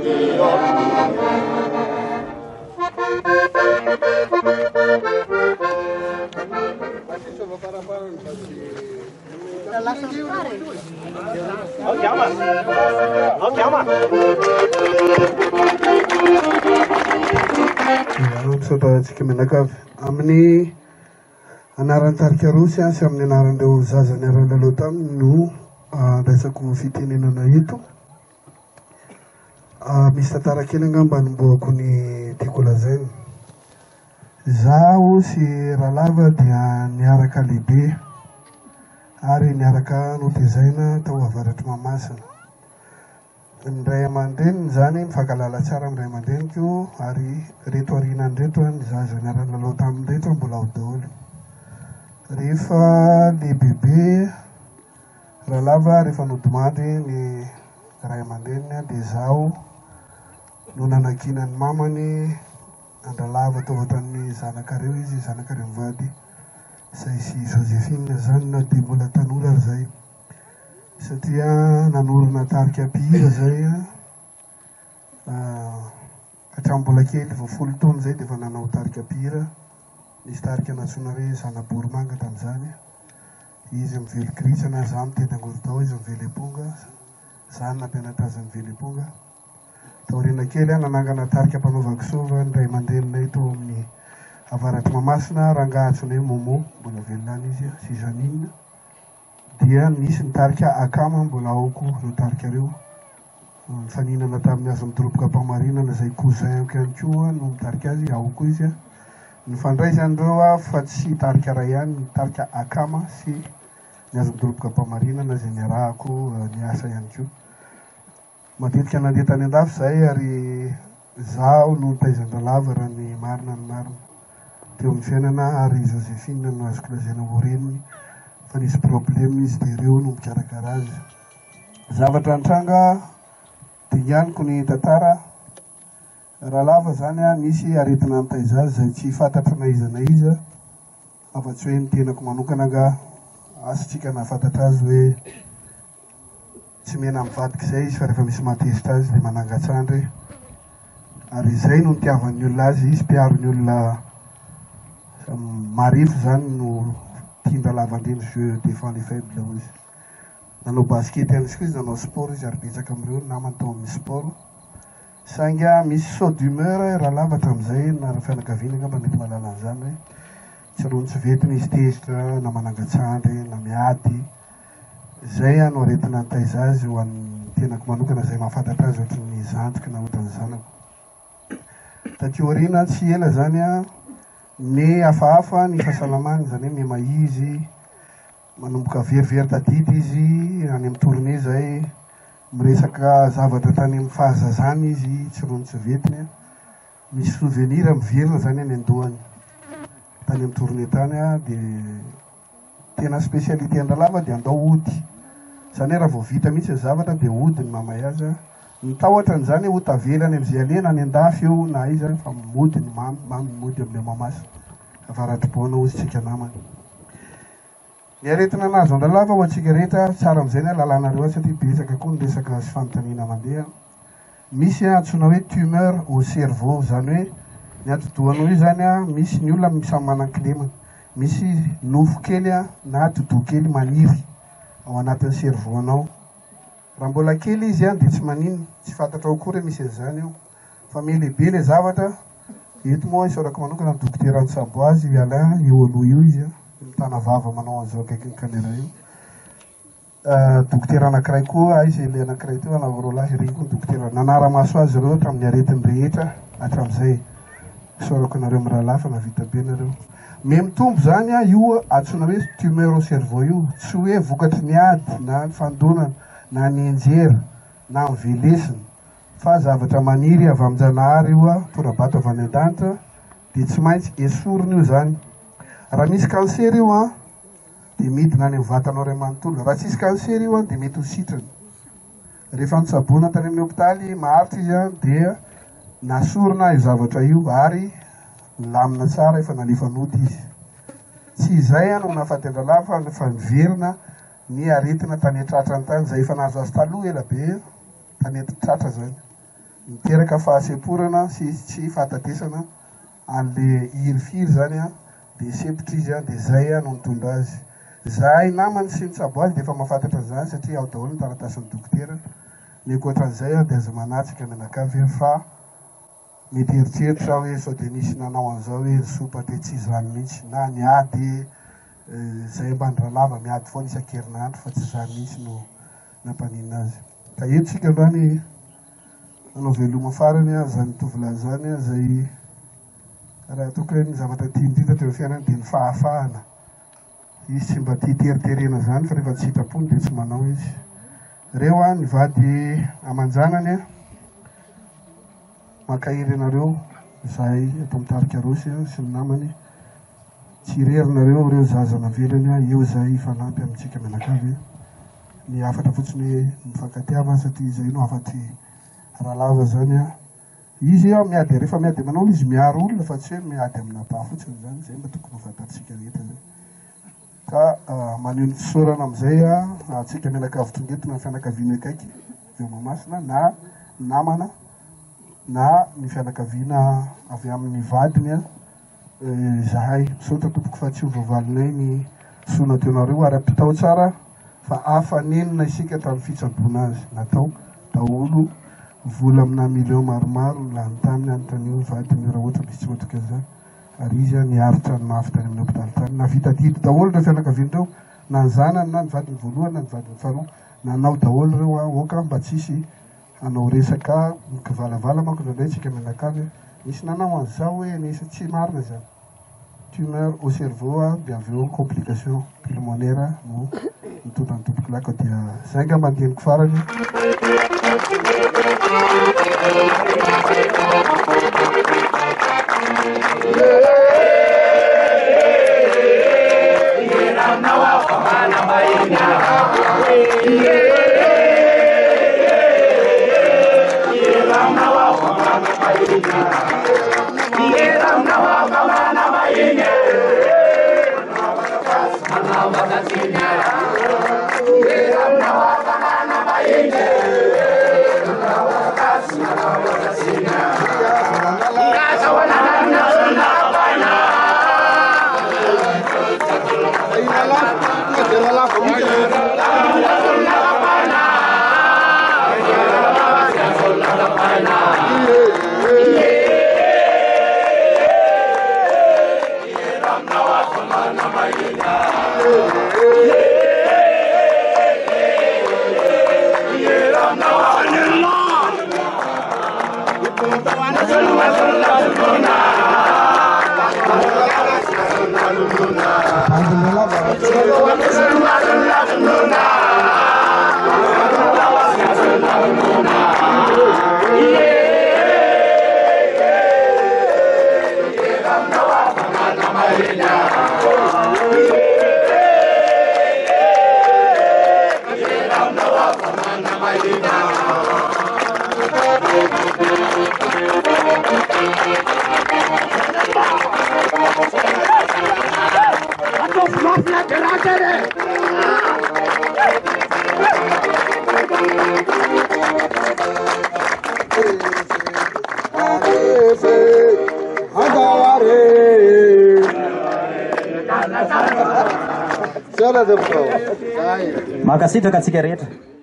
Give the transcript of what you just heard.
Misaotra antsika mianakavy. Amin'ny anaran'ny tarika Rossy sy amin'ny anaran'ireo zaza niara-nilalao taminy no andraisako fitenenana eto. Misy tantara kely angamba anombohako ny tiako lazaina. Izaho sy Ralava dia niaraka lehibe ary niaraka notezaina tao avaratr'i Mahamasina. Ny ray aman-dreniny izany mifankahalala tsara amin'ny ray aman-dreniko ary ireto aorianany ireto ny zaza niara-nilalao taminy ireto mbola ao daholo. Rehefa lehibebe Ralava rehefa nodimandry ny ray aman-dreniny dia izaho no nanakiana ny mamany an-dRalava tao ohatran'ny zanakareo izy, zanakareo mivady izay sy Joséphine izany na dia mbola tanora ary izay. Satria nanorina tarika mpihira zay hatramin'ny mbola kely vao 10 taona zay dia efa nanao tarika mpihira. Nisy tarika nantsoina hoe Zanaboromanga tamin'izany. Izy mively kiritsana, za mitety angorodao, izy mively amponga. Za no nampianatra azy nively amponga. Taoriana kely nanangana tarika mpanao kisoa ny ray aman-dreninay tao amin'ny avaratr'i Mahamasina, rangahy antsoina hoe Momo, mbola velona any izy, sy Janine. Dia nisy ny tarika Akama mbola ao koa ireo tarika ireo. Nifaninana tamin'ny Hazo Midoroboka Ampamarinana izay cousin-ko ihany koa no mitarika azy, ao koa izy. Nifandraisana ireo fa tsy tarika iray ihany, ny tarika Akama sy ny Hazo Midoroboka Ampamarinana izay niarahako niasa ihany koa. Matetika nandeha tany an-dafy izahay ary izaho no nitaiza an-dRalava raha ny marina ny marina teo amin'ny fiainana ary i Joséphine no azoko lazaina ho reniny fa nisy problème izy dia ireo no mikarakara azy. Zavatra nitranga dinganiko ny tantara, Ralava izany nisy aretina nitaiza azy izay tsy fantatro na iza na iza afa-tsy hoe ny tenako manokana angaha, asa tsika nahafantatra azy hoe Tsy mena mivadika izay izy fa rehefa misy mahatezitra azy dia manangan-tsandry ary izay no nitiavan'ny olona azy, izy mpiaro ny olona marefo izany no tian-dRalavandreny je défends les faibles hoy izy. Nanao basket ihany koa izy, nanao sport izy ary betsaka amin'ireo ny namany tao amin'ny sport. Saingy misy saut d'humeur Ralava hatramin'izay na ny fianakaviany angamba mety mahalala an'izany hoe tsy roa tsy ventina izy tezitra na manangan-tsandry na miady. Izay no aretina nitaiza azy ho an'ny tenako manokana izay mahafantatra azy ohatry ny zandriko na ohatry ny zanako. Taty aoriana tsy ela izany ny hafahafa ny fahasalamany, izany hoe miha-mahia izy, manomboka verivery tadidy izy any amin'ny tournée izay, miresaka zavatra tany amin'ny fahazazany izy, tsy rony tsy ventiny. Misy souvenir miverina izany any an-dohany tany amin'ny tournée tany dia Tena spécialité an-dRalava dia andao hody. Izany hoe raha vao vita mihitsy ny zavatra dia hody ny mamay azy. Ny tahotra an'izany hoe ho tavela any amin'izay aleha na any an-dafy io na aiza fa mody ny mamy, mamy ny mody amin'ilay Mahamasina. Avaratribona hozy tsika namana. Ny aretina nahazo an-dRalava ho antsika rehetra, tsara amin'izay ny halalanareo azy satria betsaka koa ny resaka sy fanontaniana mandeha. Misy antsoina hoe tumeur au cerveau, izany hoe ny atidohanao io izany misy ny olona samy manan-kilemany, misy nofo kely na atidoha kely maniry ao anatin'ny cerveau anao. Raha mbola kely izy dia tsy maninona, tsy fantatrao akory hoe misy an'izany ao, fa miha-lehibe ilay zavatra, eto moa isaorako manokana ny dokotera nitsabo azy, i Alain, io aloha io izy, mitana vava manao an'izao akaikin'ny caméra io. Dokotera anankiray koa, aiza ilay anankiray teo, anavy roalahy, ireny koa ny dokotera nanara-maso azy ireo hatramin'ny aretiny rehetra hatramin'izay. Isaorako anareo mirahalahy fa nahavita be nareo. Miha mitombo izany io antsoina hoe tumeur au cerveau io, tsy hoe vokatry ny ady na ny fandonana na ny enjera na ny velesina fa zavatra maniry avy amin-janahary io, tora-bato avy any an-danitra dia tsy maintsy esorina io izany. Raha misy cancer io an, dia midina any amin'ny vatanao iray manontolo. Raha tsisy cancer io dia mety ho sitrana. Rehefa notsaboina tany amin'ny hopitaly maharitra izy dia nasorina io zavatra io ary nilamina tsara, efa nalefa nody izy. Tsy izay no nahafaty an-dRalahy fa niverina ny aretina tany an-tratrany tany izay efa nahazo azy taloha ela be tany an-tratra izany. Niteraka fahasemporana sy tsy fahatatesana an'le hirifiry zany an, de sempotra izy an, de zay no nitondra azy. Zahay namany sy nitsabo azy de efa mahafantatra an'izany satria ao daholo ny taratasin'ny dokotera. Ny ankoatran'izay an de aza manatsika mianakavy fa mety hieritreritra aho hoe sao de nisy nanao an'izao hoe ry sopa de tsy izany mihitsy na niady zay ambany ralava miady foana isan-kerinandro fa tsy izany mihitsy no nampaninona azy. Ka eto tsika androany hanao veloma farany izany tovolahy izany izay raha ataoko hoe ny zavatra tiany indrindra teo amin'ny fiainany dia ny fahafahana. Izy tsy mba tia teriterena izany fa rehefa tsy sitrapony dia tsy manao izy. Ireo ny vady aman-janany mankahery anareo izahay ato amin'ny tarika Rossy sy ny namany. Tsy irery nareo ireo zaza navelany eo izay hifanampy amintsika mianakavy. Ny hafatra fotsiny hoe mifankatiava satria izay no hafatry Ralava zany a. Izy miady rehefa miady aman'olona izy miaro olona fa tsy hoe miady amina ba fotsiny zany, izay mba tokony ho fantatsika rehetra zay. Ka maneho ny fisaorana amin'izay antsika mianakavy tonga eto na ny fianakaviana akaiky avy ao Mahamasina na namana na ny fianakaviana avy amin'ny vadiny. Izahay. Misaotra tompoko fa tsy ho voavalinay ny soa nataonareo ary ampitao tsara fa afa nenina isika tamin'ny fitsaboana azy. Natao daholo vola amina millions maromaro ny lany taminy anontanio ny vadiny raha ohatra misy tsy matoky an'izany ary izy niaritra ny mafy tany amin'ny hopitaly tany. Nahavita adidy daholo ireo fianakaviany ireo na ny zanany na ny vadiny voalohany na ny vadiny faharoa nanao daholo ireo aoka mba tsy hisy Hanao resaka mikivalavala manko indraindray tsika mianakavy hoe nisy nanao an'izao hoe nisy, tsy marina izany. Tumeur au cerveau dia avy eo complication pulmonaire no nitondra ny tompokolahy ka dia zay angamba ny teniko farany. Mankasitraka antsika rehetra.